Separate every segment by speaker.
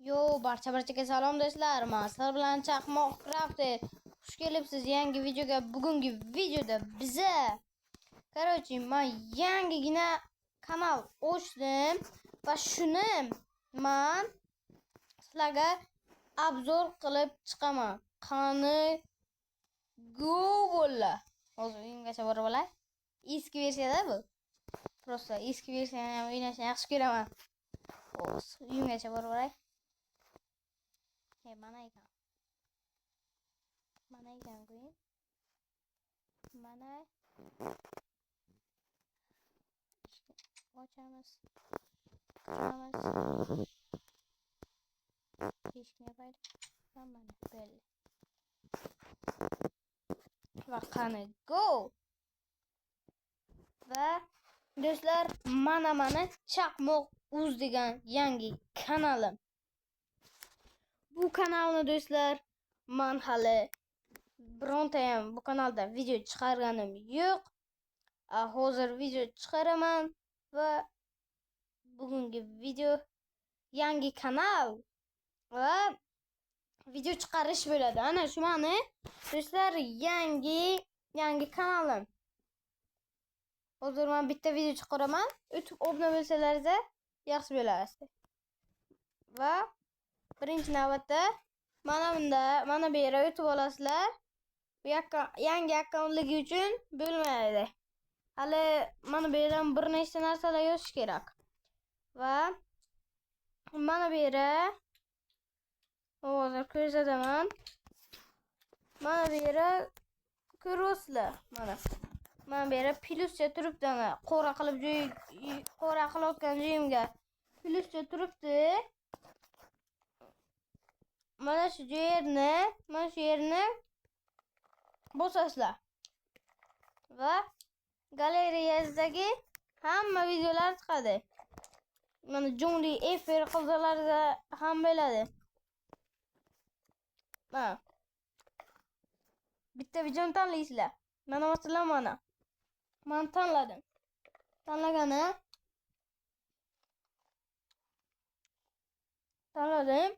Speaker 1: Yo, barcha-barchaga salom do'stlar. Men sizlar bilan Chaqmoq Crafter. Xush kelibsiz yangi videoga. Bugungi videoda biza короче, men yangigina kanal ochdim va shuni men sizlarga obzor qilib chiqaman. Qani go bo'ldi. Hozir uyimgacha borib olay. Eski versiyada bu. Просто eski versiyani ham o'ynashni yaxshi ko'raman. Hozir uyimgacha borib olay. Hey, mana ekan. Mana ekan qo'ying. Mana ochamiz. Kuchamiz. Eshikni yopaylik. Va mana bo'ldi. Va qani go. Va do'stlar, mana Chaqmoq Uz degan yangi kanalim. Bu kanalni do'stlar, men hali bironta ham bu kanalda video chiqarganim yo'q. Hozir video chiqaraman va bugungi video yangi kanal va video chiqarish bo'ladi. Ana shu meni do'stlar yangi kanalim. Hozir men bitta video chiqaraman. O'tib obuna bo'lsalaringiz yaxshi bo'lardi. Va birinchi navbatda mana bunda, mana bu yerga o'tib olasizlar. Bu yangi akkauntligi uchun bo'lmaydi. Hali mana bu yerdan bir nechta narsalar yozish kerak. Va mana bu yerga hozir ko'rsataman. Mana bu yerga ko'rasizlar, mana. Mana bu yerga plyuscha turibdi, ana qora qilib joy, qora qilayotgan joyimga plyuscha turibdi. Mana shu yerni, mana shu yerni bosasizlar. Va galereyangizdagi hamma videolar chiqadi. Mana jonli efir qilsalarda ham bo'ladi. Mana bitta videoni tanlaysizlar. Mana masalan mana. Men tanladim. Tanlagani tanladim.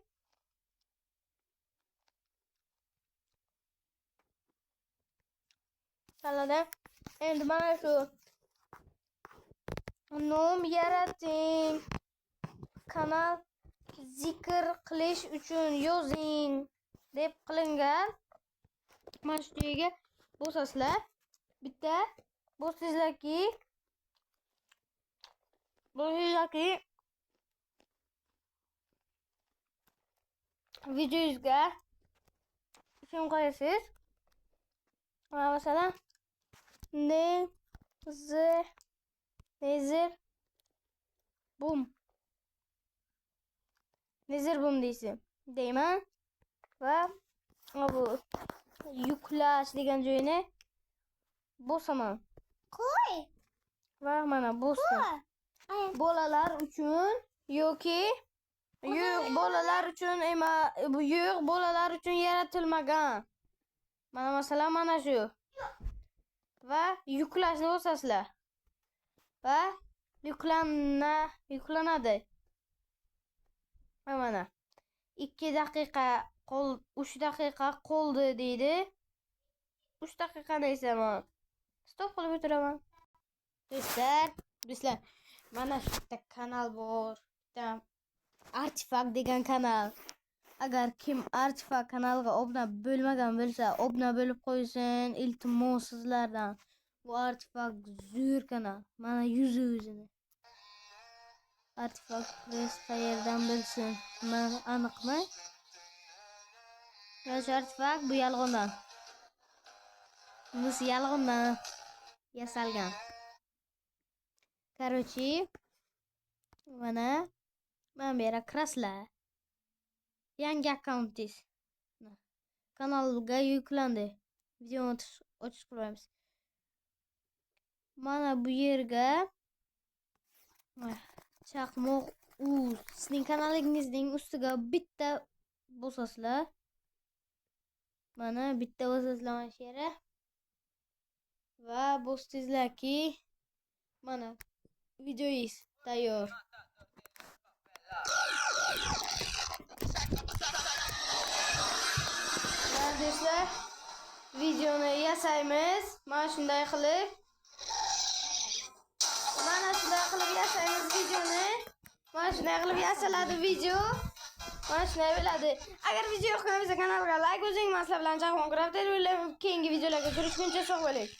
Speaker 1: Tanladim. Endi mana shu nom yarating. Kanal zikr qilish uchun yozing deb qilingan. Mana shu joyga bosasizlar. Bitta bosingizlarki videongizga ism qo'yasiz. Mana masalan Nezir bum. Nezir bum deysiz. Deyman. Va bu yuklash degan joyini bosaman.
Speaker 2: Qo'y.
Speaker 1: Va mana bosdim. Bolalar uchun yoki yo'q, bolalar uchun emas, bu yo'q, bolalar uchun yaratilmagan. Mana masalan mana shu. Va yuklashni bosasizlar. Va yuklanadi. Va mana 2 daqiqa qol, 3 daqiqa qoldi deydi. 3 daqiqani esa men stop qilib o'tiraman. Do'stlar, mana shu bitta kanal bor. Bitta Artefakt degan kanal. Agar kim Artefakt kanaliga obuna bo'lmagan bo'lsa, obuna bo'lib qo'ysin, iltimos sizlardan. Bu Artefakt zo'r kanal. Mana yuzi o'zini. Artefakt Press qayerdan bilsin? Men aniqmi? Mana shu Artefakt bu yolg'ondan. Bunisi yolg'ondan yasalgan. Короче, mana bu yerga kirasizlar. Yangi akkauntingiz kanalga yuklandi. Videoni ochish qo'yamiz. Mana bu yerga Chaqmoq Uz sizning kanalingizning ustiga bitta bosasizlar. Mana bitta bosasizlar mana shu yerga. Va bosdingizlarki, mana videoyingiz tayyor. Videoni yasaymiz. Mana shunday qilib. Mana shunday qilib yasaymiz videoni. Mana shunday qilib yasaladi video. Mana shunday bo'ladi. Agar video yoqqan bo'lsa, kanalga like bosing, masala bilan Chaqmoq Crafter. Keyingi videolarga ko'rishguncha sog' bo'ling.